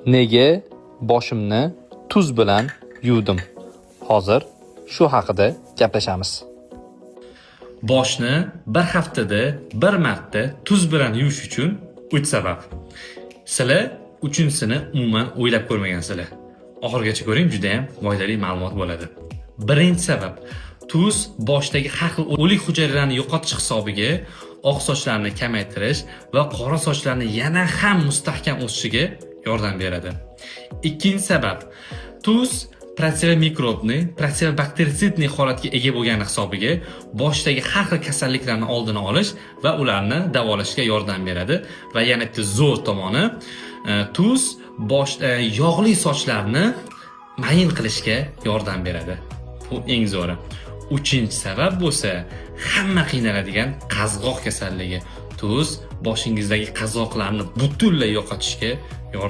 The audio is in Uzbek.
Nega boshimni tuz bilan yuvdim? Hozir shu haqida gaplashamiz. Boshni bir haftada bir marta tuz bilan yuvish uchun 3 sabab. Sizlar uchinchisini umuman o'ylab ko'rmagansizlar. Oxirigacha ko'ring, juda ham foydali ma'lumot bo'ladi. Birinchi sabab: tuz boshdagi har xil o'lik hujayralarni yo'qotish hisobiga oq sochlarni kamaytirish va qora sochlarni yana ham mustahkam o'sishiga yordam beradi. Ikkinchi sabab: tuz противомикробный, противобактерицидный holatga ega bo'lgani hisobiga boshdagi har xil kasalliklarni oldini olish va ularni davolashga yordam beradi. Va yana bitta zo'r tomoni, tuz bosh yog'li sochlarni mayin qilishga yordam beradi. Bu eng zo'ri. Uchinchi sabab bo'lsa, hamma qiynaladigan qazg'oq kasalligi. Tuz boshingizdagi qazg'oqlarni butunlay yo'qotishga yordam